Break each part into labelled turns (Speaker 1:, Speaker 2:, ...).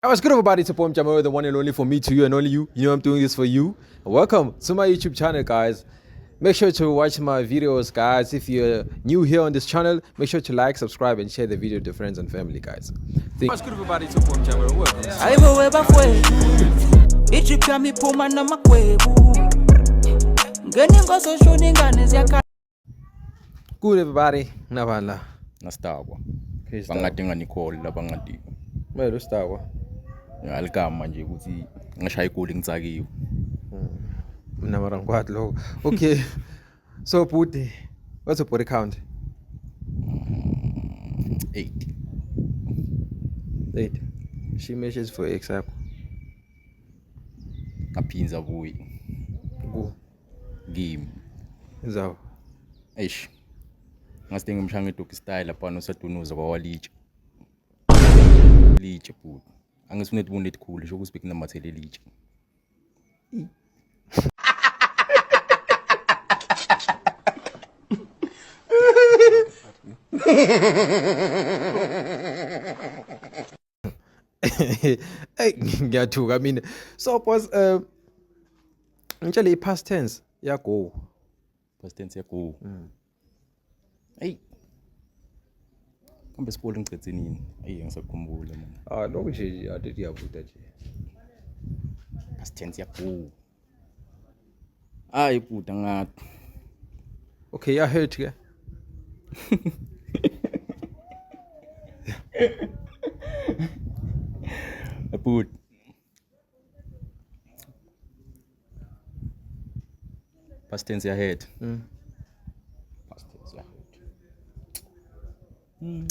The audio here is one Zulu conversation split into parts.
Speaker 1: What's good, everybody? It's your boy Mjamelo, the one and only for me to you and only you. You know I'm doing this for you. Welcome to my YouTube channel, guys. Make sure to watch my videos, guys. If you're new here on this channel, make sure to like, subscribe, and share the video to friends and family, guys. What's good, everybody? It's your boy Mjamelo. Welcome.
Speaker 2: Hayibo webafowethu, ijip yami iphuma namagwebu, ngena ingane ziyakhala.
Speaker 1: Good, everybody. Navala.
Speaker 3: Nastakwa.
Speaker 1: Okay,
Speaker 3: Bangadinga Nicole labangadinga.
Speaker 1: Melo stakwa.
Speaker 3: Aligama nje ukuthi ngishaya igoli ngitsakiwe.
Speaker 1: Mina mara ngikwati lokho. Okay. So, Bhuti, what's your body count?
Speaker 3: 8.
Speaker 1: 8. She measures for X yakho.
Speaker 3: Ngaphinza buyi
Speaker 1: Ku.
Speaker 3: kimi.
Speaker 1: Inzawo.
Speaker 3: Eish. Ngase ngimshaya ngedoki style lapha nosadunuza kwawalitshe. Litshe bhuti. Angisifune tibunde letikhulu sho ukuthi bekunamathele litshe.
Speaker 1: Hey, ngiyathuka mina. So boss, ngitshele i-past tense ya go.
Speaker 3: Past tense ya go. Hey. Kambe isikole ngicethe nini? Ayi ngisakhumbula mina.
Speaker 1: Ah, lokho nje ade ndiyabuda nje.
Speaker 3: Past tense ya go. Hayi bhuti angathi.
Speaker 1: Okay, ya hurt ke.
Speaker 3: Bhuti. Past tense ya head. Past tense ya head.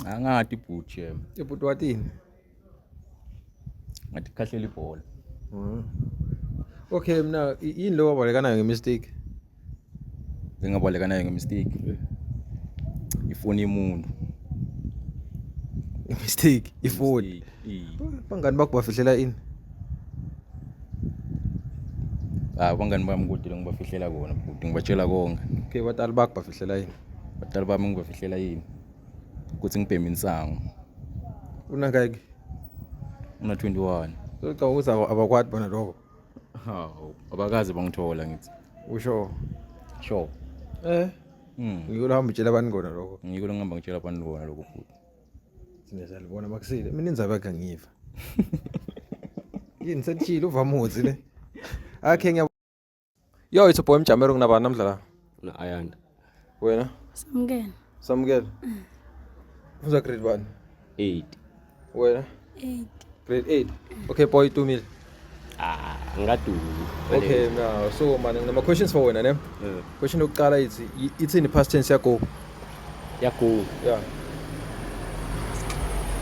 Speaker 3: Angathi bhuti yena.
Speaker 1: Ibhuti wathini?
Speaker 3: Ngathi khahlela ibhola.
Speaker 1: Okay, mina yini lo wabaleka nayo nge-mistake?
Speaker 3: Ngingabaleka nayo nge-mistake. Ifoni yomuntu.
Speaker 1: I-mistake, ifoni.
Speaker 3: Mistake.
Speaker 1: Bangani bakho bafihlela ini?
Speaker 3: Ah, bangani bami kude ngibafihlela kona bhuti, ngibatshela konke.
Speaker 1: Okay, batali bakho bafihlela ini?
Speaker 3: Batali bami ngibafihlela yini? Ukuthi ngibheme insangu.
Speaker 1: Unangaki?
Speaker 3: Una 21.
Speaker 1: So cha ukuthi abakwati bona lokho.
Speaker 3: Hawu, abakaze bangithola ngithi.
Speaker 1: Usho.
Speaker 3: Sure.
Speaker 1: Eh,
Speaker 3: Mm.
Speaker 1: ngiko hamba utshela abantu kona lokho.
Speaker 3: Ngiko ngihamba ngitshela abantu kona lokho bhuti.
Speaker 1: Sine siyalibona makusile. Mina indzaba yakhe angiyiva. Yini sethile uvamuzi le. Akhe ngiya. Yo, it's a boy Mjamero nginabani namhla la?
Speaker 4: Na Ayanda.
Speaker 1: Wena?
Speaker 5: Samukela.
Speaker 1: Samukela. Uza grade 1.
Speaker 4: 8.
Speaker 1: Wena?
Speaker 5: 8.
Speaker 1: Grade 8. Okay, boy tumile.
Speaker 4: Ah, ngadumi.
Speaker 1: Okay, now so man nginama questions for wena ne. Question yokuqala ithi ithini past tense yakho?
Speaker 4: Yako.
Speaker 1: Yeah.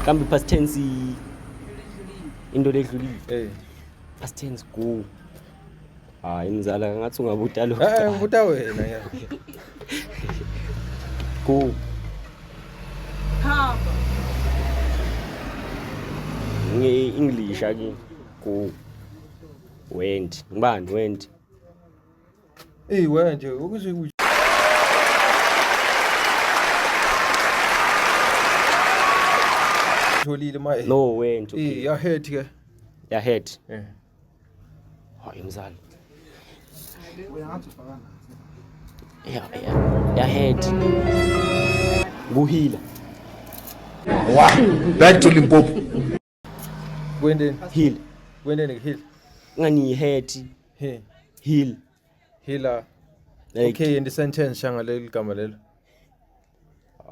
Speaker 4: Kambe past tense into ledlulile.
Speaker 1: Hey.
Speaker 4: Past tense go. Hayi mzala ngathi ungabuta lo.
Speaker 1: Eh, ngibuta wena ya.
Speaker 4: Go. Nge English ake go. Went. Ngibani went?
Speaker 1: Eh, wena nje ukuze tholile ma.
Speaker 4: No went.
Speaker 1: Eh,
Speaker 4: Okay.
Speaker 1: ya head ke.
Speaker 4: Ya head.
Speaker 1: Eh.
Speaker 4: Hayi mzala. Ya ya head. Kuhila.
Speaker 6: Back to Limpopo.
Speaker 1: Kwendeni?
Speaker 4: Heal.
Speaker 1: Kwendeni heal.
Speaker 4: Ngani head
Speaker 1: He.
Speaker 4: heal.
Speaker 1: Healer.
Speaker 4: Like,
Speaker 1: Okay, in the sentence shanga leli gama lelo.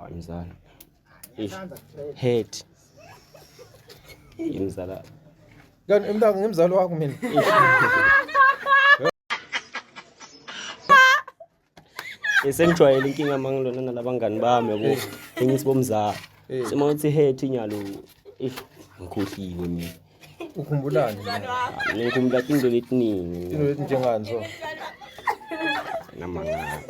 Speaker 4: Hayi mzala. Eish. Head. Hey mzala.
Speaker 1: Kanti umntaka ngimzali wakho mina.
Speaker 4: Sengijwayele inkinga mangilona nalabangani bami yabo. Engithi bomzala.
Speaker 1: Eh.
Speaker 4: Sema uthi head inyalo. Eish ngikhohliwe mina.
Speaker 1: Ukhumbulani?
Speaker 4: Mina ngikhumbula into letiningi.
Speaker 1: Into leti njengani so?
Speaker 4: Namanga.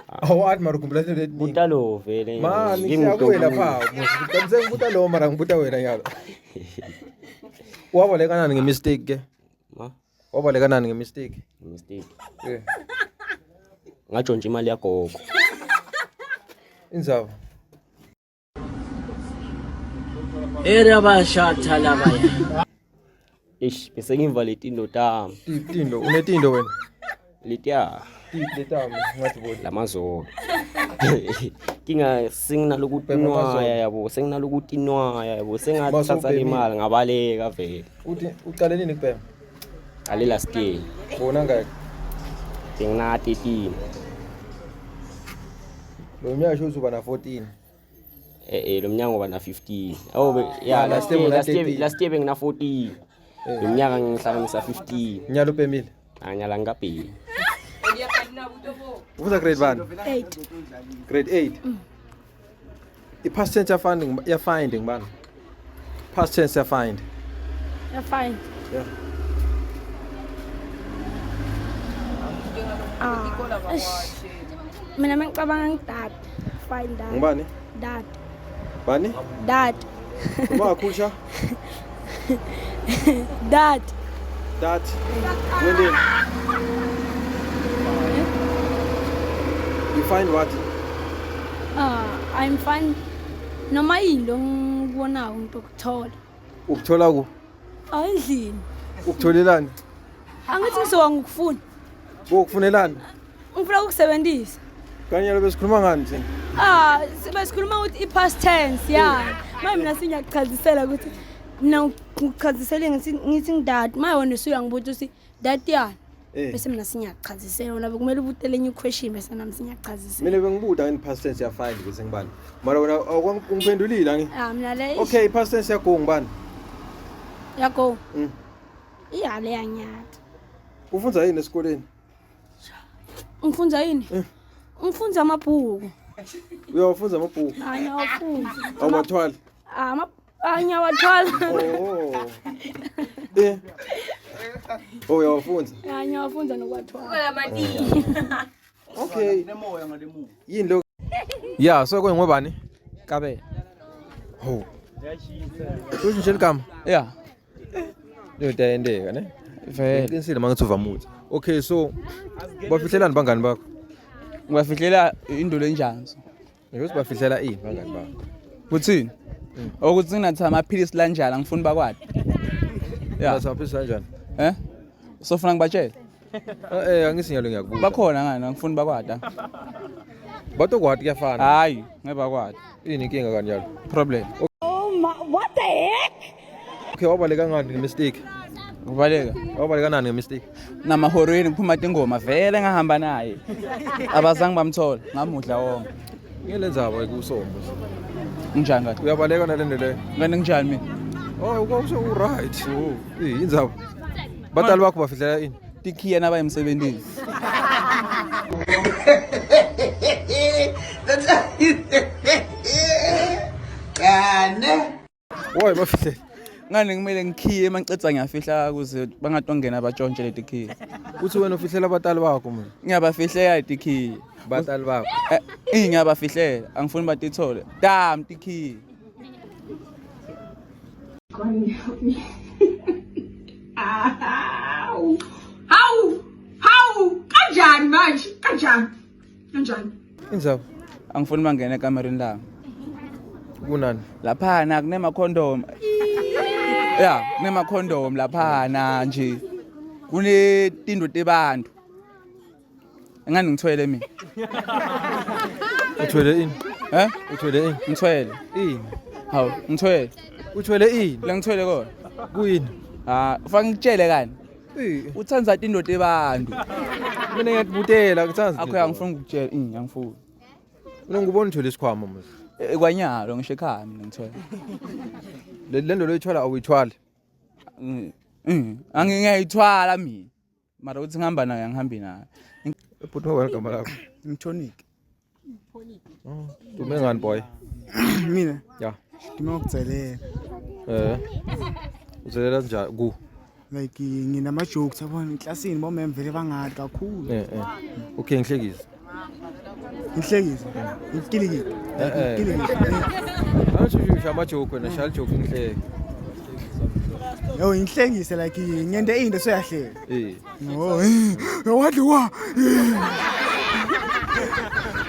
Speaker 1: Awathi mara ukhumbula into leti.
Speaker 4: Buta lo vele.
Speaker 1: Mani siyakuwe lapha. Kanti sengibuta lo mara ngibuta wena nyalo. Wabaleka nani nge-mistake ke?
Speaker 4: Ma
Speaker 1: Wabaleka nani nge-mistake?
Speaker 4: mistake.
Speaker 1: Eh,
Speaker 4: Ngajondla imali yagogo.
Speaker 1: indzaba.
Speaker 2: Era bashatha labaya.
Speaker 4: Eish, bese ngimva letindo tami.
Speaker 1: Tindo, unetindo wena?
Speaker 4: Letiya.
Speaker 1: Letami ngathi bodi.
Speaker 4: Lamazolo. Kinga senginalokutinwaya yabo, senginalokutinwaya yabo, sengathatha le mali ngabaleka vele.
Speaker 1: Uthi uqale nini kubhema?
Speaker 4: Ale last year.
Speaker 1: Bona ngeke.
Speaker 4: Bengina 13.
Speaker 1: Lo mnyaka sho uzoba na 14.
Speaker 4: Eh lo mnyango ba na 15. Oh yeah, last year last year bengina 14. Lo mnyaka ngihlanganisa 15.
Speaker 1: Nyalo ubhemile?
Speaker 4: Anyala ngikabhemi.
Speaker 1: Ufuza grade 1?
Speaker 5: 8.
Speaker 1: Grade 8. I-past tense ya finding ya finding bani? Past tense ya find.
Speaker 5: Ya find.
Speaker 1: Yeah.
Speaker 5: Ah. Mina mengicabanga ngidad. Find dad.
Speaker 1: Ngubani?
Speaker 5: Dad.
Speaker 1: Bani?
Speaker 5: Dad.
Speaker 1: Uma kakhusha?
Speaker 5: Dad.
Speaker 1: Dad. Wendeni? You find what?
Speaker 5: I'm fine. Noma yini lo ngikubonayo ngitokuthola.
Speaker 1: Ukuthola ku?
Speaker 5: Endlini.
Speaker 1: Ukutholelani?
Speaker 5: Angithi ngizoba ngikufuna.
Speaker 1: Bokufunelani?
Speaker 5: Ngifuna ukusebenzisa.
Speaker 1: Kanye lo besikhuluma ngani thina?
Speaker 5: Ah, besikhuluma ukuthi i-past tense ya. Manje mina singiyakuchazisela ukuthi mina ngikuchazisele ngithi ngidad. Manje wena usuyangibuza ukuthi dad yani. Bese mina singiyakuchazisela wena bekumele ubutele enye question bese nami singiyakuchazisela.
Speaker 1: Mina bengibuda ngani past tense ya find ukuthi ngibani. Mara wena ungiphendulile angi?
Speaker 5: Ah mina le.
Speaker 1: Okay, past tense ya go ngibani?
Speaker 5: Ya go. Iya le yanyatha.
Speaker 1: Ufunza yini esikoleni?
Speaker 5: Ngifunza yini? Ngifunza amabhuku.
Speaker 1: Uyawafunza amabhuku?
Speaker 5: Ah ngiyawafunza.
Speaker 1: Awuwathwali?
Speaker 5: Ah ngiyawathwala.
Speaker 1: Oh. Oh uyawafunza?
Speaker 5: Ah ngiyawafunza nokuwathwala.
Speaker 1: Okay. Yini lo? Yeah, so ngobani?
Speaker 6: Kabe.
Speaker 1: Ho. Usho igama?
Speaker 6: Yeah.
Speaker 1: Leyo tayendeka ne?
Speaker 6: Vele.
Speaker 1: Qinisile mangithi uvamuthi. Okay, so bafihlelani bangani bakho?
Speaker 6: Ngibafihlela indulo enjani?
Speaker 1: Ngiyothi bafihlela ini bangani bakho?
Speaker 6: Kuthini? Ukuthi nginatha amaphilisi lanjani angifuni bakwadi.
Speaker 1: Yeah. Natha amaphilisi kanjani?
Speaker 6: Eh? Sofuna ngibatshele?
Speaker 1: Angisinyalo ngiyakubuza.
Speaker 6: Bakhona ngani angifuni bakwada.
Speaker 1: Batokwadi kuyafana.
Speaker 6: Hayi, ngeke bakwadi.
Speaker 1: Yini inkinga kanjalo?
Speaker 6: Problem.
Speaker 5: Oh my, what the heck?
Speaker 1: Okay, wabaleka ngani ngemistake?
Speaker 6: Ubaleka.
Speaker 1: Wabaleka nani ngemistake?
Speaker 6: Namahorweni kuphuma ingoma vele ngahamba naye. Abazange bamthola, ngamudla wonke.
Speaker 1: Ngelenzaba kusombo.
Speaker 6: Njani kahle?
Speaker 1: Uyabaleka nalento leyo.
Speaker 6: Ngani njani mina?
Speaker 1: Oh, ukuse u right. Eh, indzaba. Batali bakho bafihlela ini?
Speaker 6: Tikhiya naba emsebenzini.
Speaker 1: Why bafihlela?
Speaker 6: Ngani kumele ngikhiye mangiceda ngiyafihla ukuze bangatongena batshontshe letikhiya.
Speaker 1: Uthi wena ufihlela abatali bakho mina.
Speaker 6: Ngiyabafihlela letikhiya.
Speaker 1: Batali bakho.
Speaker 6: Eh, ngiyabafihlela, angifuni batithole. Damn tikhiya.
Speaker 7: God help me. How? How? Kanjani manje? Kanjani? Kanjani?
Speaker 1: Indzaba.
Speaker 6: Angifuni bangena ekamereni lami.
Speaker 1: Kunani?
Speaker 6: Laphana kunema condom. Yeah, kunema condom laphana nje. Kunetindo tebantu. Ngani ngithwele mina?
Speaker 1: Uthwele ini?
Speaker 6: Eh?
Speaker 1: Uthwele ini?
Speaker 6: Ngithwele.
Speaker 1: Ini?
Speaker 6: Hawu, ngithwele.
Speaker 1: Uthwele ini?
Speaker 6: La ngithwele kona.
Speaker 1: Kuyini?
Speaker 6: Ah, ufake ngitshele kani?
Speaker 1: Eh,
Speaker 6: Uthanda indoda ebantu.
Speaker 1: mina ngiyakubutela ngithanda.
Speaker 6: Akho angifuni ukukutshela, angifuni.
Speaker 1: Mina ngubona uthwele isikhwama manje.
Speaker 6: Kwanyalo ngisho ekhaya mina ngithwele.
Speaker 1: Le lento loyithwala awuyithwali.
Speaker 6: Angingayithwala mina. Mara uthi ngihamba nayo angihambi nayo.
Speaker 1: Bhuti wena igama lakho.
Speaker 8: Ngithonic.
Speaker 1: Dume ngani boy?
Speaker 8: Mina?
Speaker 1: Yeah.
Speaker 8: Dume ngokugcelela.
Speaker 1: Eh. Uzelela njani ku?
Speaker 8: Like nginama jokes yabona eklasini bomem vele bangathi kakhulu.
Speaker 1: Eh eh. Okay ngihlekise.
Speaker 8: Ngihlekise. Ngikilikiti.
Speaker 1: Eh eh.
Speaker 8: Ngikilikiti.
Speaker 1: Awusho usho ama joke wena shaya joke ngihleke.
Speaker 8: Yo ngihlekise like ngente into soyahleka.
Speaker 1: Eh.
Speaker 8: Oh, wadliwa.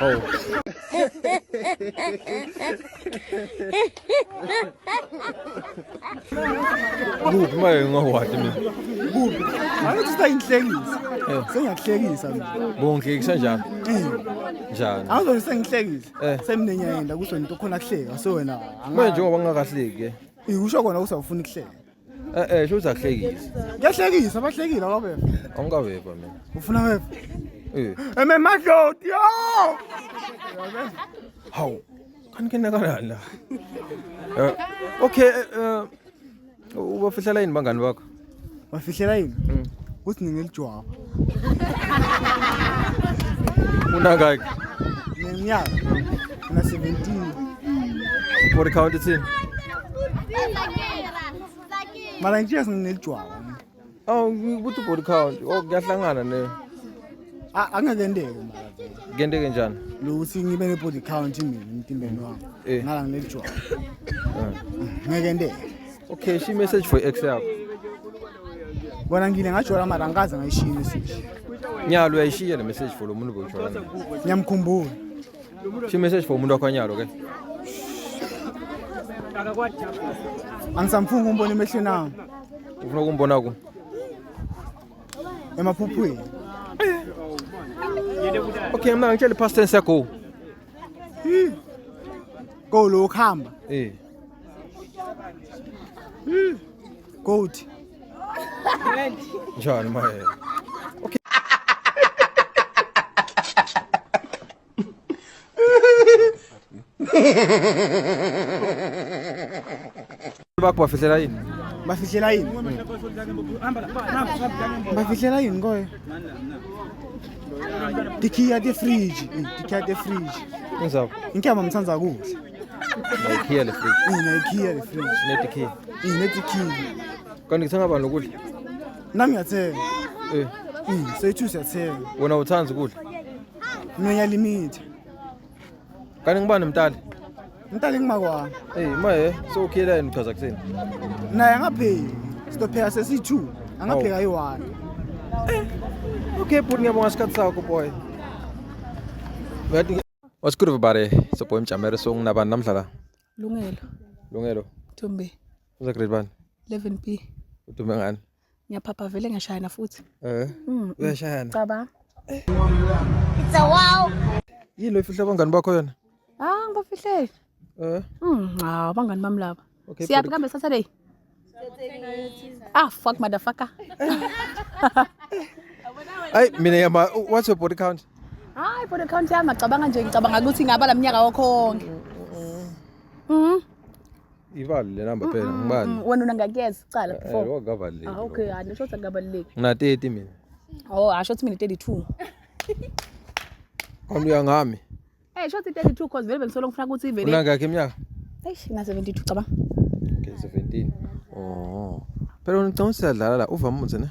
Speaker 1: Oh. Kuphi maye ngingawati mina?
Speaker 8: Kuphi? Angithi sengihlekisa. Sengiyakuhlekisa mina.
Speaker 1: Bongihlekisa njani? Njani?
Speaker 8: Angizona sengihlekisa.
Speaker 1: Eh.
Speaker 8: Semine ngiyayenda kusho into khona kuhleka so wena.
Speaker 1: Manje njengoba ngingakahleki ke.
Speaker 8: Ikusho kona usawufuna ukuhleka.
Speaker 1: Eh eh sho uzahlekisa.
Speaker 8: Kuyahlekisa abahlekile ababe.
Speaker 1: Angikabeva mina.
Speaker 8: Ufuna weva?
Speaker 1: Eh.
Speaker 8: Eme madloti yo.
Speaker 1: Hawu. Kanti kenakalani la? Eh okay eh ubafihlela yini bangani bakho?
Speaker 8: Bafihlela yini? Kuthi ningelijwabu.
Speaker 1: Unangaki?
Speaker 8: Neminyaka. Ngina 17.
Speaker 1: Body count ithini?
Speaker 8: Mara ngitshela nginelijwabu.
Speaker 1: Oh ngikuthi body count. Oh kuyahlangana ne.
Speaker 8: Angeke mara.
Speaker 1: Kuyenteke njani?
Speaker 8: Lokuthi ngibe ne body count mina emtimbeni wami.
Speaker 1: Eh.
Speaker 8: Ngala nginelijwabu. Ngeke ndeke.
Speaker 1: Okay, she message for ex yakho.
Speaker 8: Bona ngile ngajola mara angikaze ngayishiya imessage.
Speaker 1: Nyalo uyayishiya le message for lo muntu bowujola naye.
Speaker 8: Ngiyamkhumbula.
Speaker 1: She message for umuntu wakho nyalo ke.
Speaker 8: Angisamfungi umbona emehlweni ami.
Speaker 1: Ufuna ukumbona ku?
Speaker 8: Emaphuphweni.
Speaker 1: Okay, mina ngitshela past tense yakho.
Speaker 8: Go lo kuhamba.
Speaker 1: Eh.
Speaker 8: Goat.
Speaker 1: Njani maye? Okay. Bakho bafihlela yini?
Speaker 8: Bafihlela yini? Bafihlela yini koye? Tikhiya te fridge, tikhiya te fridge.
Speaker 1: Inzapho.
Speaker 8: Inkama mthanza kudla.
Speaker 1: Ngayikhiya le fridge.
Speaker 8: Ngayikhiya le fridge.
Speaker 1: Netikhiya.
Speaker 8: Netikhiya.
Speaker 1: Kanti ngithenga bani lokudla?
Speaker 8: Nami ngiyathenga.
Speaker 1: Eh.
Speaker 8: Soyi-two siyathenga.
Speaker 1: Wena uthanda ukudla?
Speaker 8: Mina ngiyalimitha.
Speaker 1: Kanti ngibani mntali?
Speaker 8: Mntali ngimakwami.
Speaker 1: Eh, maye, sowukhiyela yini uchaza kuseni?
Speaker 8: Naye angapheki. Sizopheka sesiyi-two. Angapheka ayi-one.
Speaker 1: Okay, bhuti ngiyabonga isikhathi sakho boy. Uyathi What's good everybody? It's your boy Mjamere so nginabani namhla la?
Speaker 9: Lungelo,
Speaker 1: Lungelo.
Speaker 9: Ntombi,
Speaker 1: Uza grade bani?
Speaker 9: 11B.
Speaker 1: Udume ngani?
Speaker 9: Ngiyaphapha vele ngiyashayana futhi.
Speaker 1: Eh. Uyashayana.
Speaker 9: Cabanga.
Speaker 1: Yini lo ifihla abangani bakho yona?
Speaker 9: Ah, ngibafihlele.
Speaker 1: Eh.
Speaker 9: Ah, abangani bami laba.
Speaker 1: Okay.
Speaker 9: Siyaphi kambe Saturday? Ah, fuck motherfucker.
Speaker 1: Ay, mina yama what's your body count?
Speaker 9: Hayi, body count yami ngicabanga nje ngicabanga ukuthi ngaba laminyaka wakho wonke.
Speaker 1: Ibali le number phela ngibali.
Speaker 9: Wena unangakuyeza cala
Speaker 1: Eh,
Speaker 9: before.
Speaker 1: wakabaluleki.
Speaker 9: Ah, okay, hayi nisho ukuthi akubaluleki.
Speaker 1: Ngina 30 mina.
Speaker 9: Oh, asho ukuthi mina 32.
Speaker 1: Kanti uyangami.
Speaker 9: Eh, sho ukuthi 32 cause vele bengisolo ngifuna ukuthi vele.
Speaker 1: Unangakhi iminyaka?
Speaker 9: Eish, ngina 72 cabanga.
Speaker 1: Okay, 17. Oh. Phela ngicabanga ukuthi siyadlala la uva umuthi ne?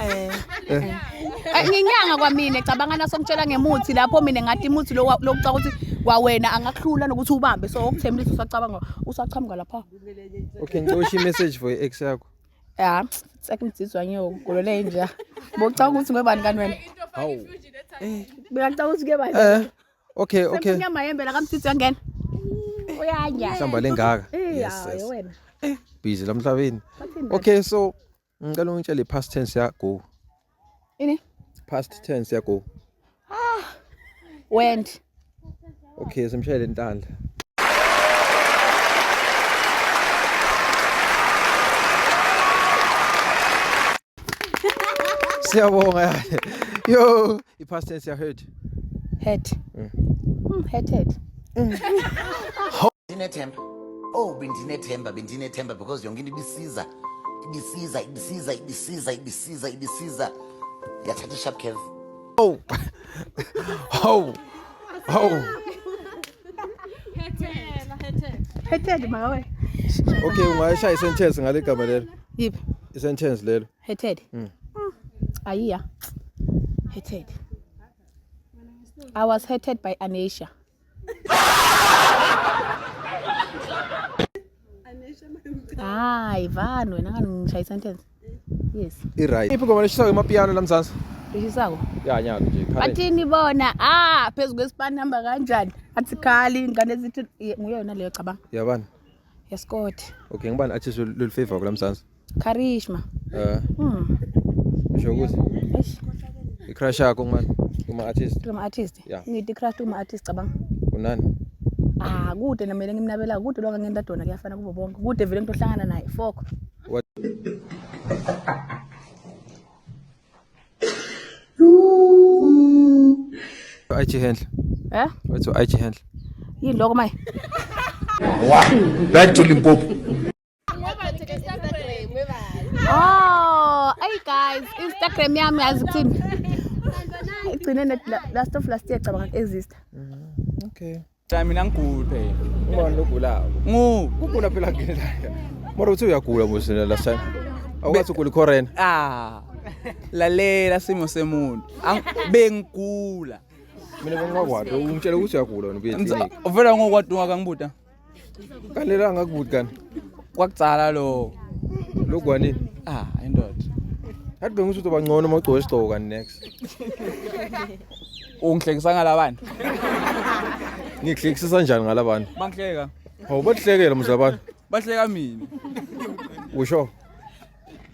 Speaker 9: Eh. Nginyanga kwamina cabanga nasongitshela ngemuthi lapho mina ngathi imuthi lo lokucaka ukuthi kwawena angakuhlula nokuthi ubambe so okuthembisa usacabanga usachamuka lapha.
Speaker 1: Okay, ngicela ushiye message for i-ex yakho.
Speaker 9: Ya, sekungizizwa ngiyogolole nje. Bocanga ukuthi ngwebani kani wena?
Speaker 1: Hawu.
Speaker 9: Bengacanga ukuthi kebani.
Speaker 1: Eh. Okay, okay.
Speaker 9: Semfunya mayembe la kamthitsi uyangena. Uyanya.
Speaker 1: Hlamba lengaka.
Speaker 9: Eh,
Speaker 1: Yes,
Speaker 9: hayi
Speaker 1: yes.
Speaker 9: wena.
Speaker 1: Busy la emhlabeni.
Speaker 9: Bathini?
Speaker 1: Okay, so ngicela ungitshele i-past tense ya go.
Speaker 9: Ini?
Speaker 1: Past tense ya go.
Speaker 9: Went.
Speaker 1: Okay, simshayele intandla. Siyabonga yale. Yo, i-past tense ya hurt.
Speaker 9: Head. Head head.
Speaker 10: Ndinethemba. Oh, bendinethemba, bendinethemba because yonke into ibisiza. Ibisiza, ibisiza, ibisiza, ibisiza, ibisiza. Yathatha i-sharp curve.
Speaker 1: Oh. Oh. Oh.
Speaker 9: Head head mawe.
Speaker 1: Okay, ungayishaya i-sentence ngale gama lelo.
Speaker 9: Yiphi?
Speaker 1: I-sentence lelo.
Speaker 9: Head head. Ayiya. Head head. I was hated by Anisha. Hayi, vani wena ngani ngishaya sentence. Yes.
Speaker 1: I-right. Iphi ingoma leshisayo emapiano la Mzansi?
Speaker 9: Lishisako.
Speaker 1: Ya nyalo nje. Current.
Speaker 9: Bathini bona? Ah, phezu kwesipani hamba kanjani? Athi khali ingane zithi nguyona leyo cabanga.
Speaker 1: Yabani?
Speaker 9: Yescott.
Speaker 1: Okay, ngibani artist lolu favor kula Mzansi?
Speaker 9: Karishma.
Speaker 1: Eh. Usho ukuthi
Speaker 9: Eish,
Speaker 1: i-crush yakho ngubani? Kuma artist.
Speaker 9: kuma artist.
Speaker 1: Yeah.
Speaker 9: Ngithi crush kuma artist cabanga.
Speaker 1: Unani?
Speaker 9: Ah, kude namele ngimnabela kude lokho ngenta dona kuyafana kubo bonke. Kude vele ngitohlangana naye. Fok.
Speaker 1: What? IG handle.
Speaker 9: Eh?
Speaker 1: What's your IG handle?
Speaker 9: Yini lokho maye?
Speaker 10: Back to Limpopo.
Speaker 9: Oh, hey guys, Instagram yami yazi ukuthini? Igcine net last of last year cabanga exist.
Speaker 1: Okay.
Speaker 6: Cha mina ngiguli phela.
Speaker 1: Ubani logulako?
Speaker 6: Ngu.
Speaker 1: Kugula phela ngene la. Mara uthi uyagula mos last time. Awukwazi ugula icorona.
Speaker 6: Ah. Lalela simo semuntu. Bengigula.
Speaker 1: Mina bengingakwadi ungitshela ukuthi uyagula wena ubuye eklinikhi.
Speaker 6: Uvela ngokwadunga kangibuta.
Speaker 1: Kanti la ngakubuti kani?
Speaker 6: Kwakutsala lo.
Speaker 1: Lokwanini?
Speaker 6: Ah, indoda.
Speaker 1: Hathi bengithi uzoba ngcono uma ugcoke isigqoko kani next.
Speaker 6: Ungihlekisa ngalabantu.
Speaker 1: Ngikuhlekisisa njani ngalabantu?
Speaker 6: Bangihleka.
Speaker 1: Hawu bakuhlekela mos labantu.
Speaker 6: Bahleka mina.
Speaker 1: Usho.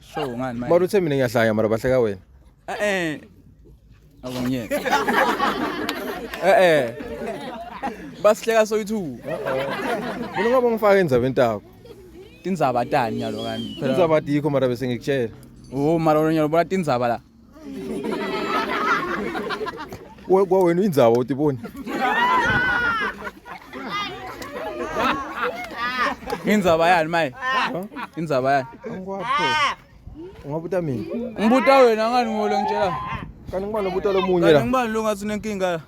Speaker 6: Sho ngani manje?
Speaker 1: Mara uthe mina ngiyahlanya mara bahleka wena.
Speaker 6: Eh eh. Akungiyeke. Eh eh. Basihleka soyi-2.
Speaker 1: Mina ngoba ngifaka endzabeni takho.
Speaker 6: Tindzaba tani nyalo kani? Phela-
Speaker 1: Indzaba atikho mara bese ngikutshela.
Speaker 6: Oh, mara wena nyalo bona tindzaba la.
Speaker 1: Kwa wena indzaba utiboni.
Speaker 6: Indzaba yani maye? Indzaba yani?
Speaker 1: Angikwati phela. Ungabuta mina.
Speaker 6: Ngibuta wena ngani ngolo ngitshela.
Speaker 1: Kanti ngibani lobuta lomunye
Speaker 6: Kanti
Speaker 1: la?
Speaker 6: ngibani lo ngathi unenkinga la?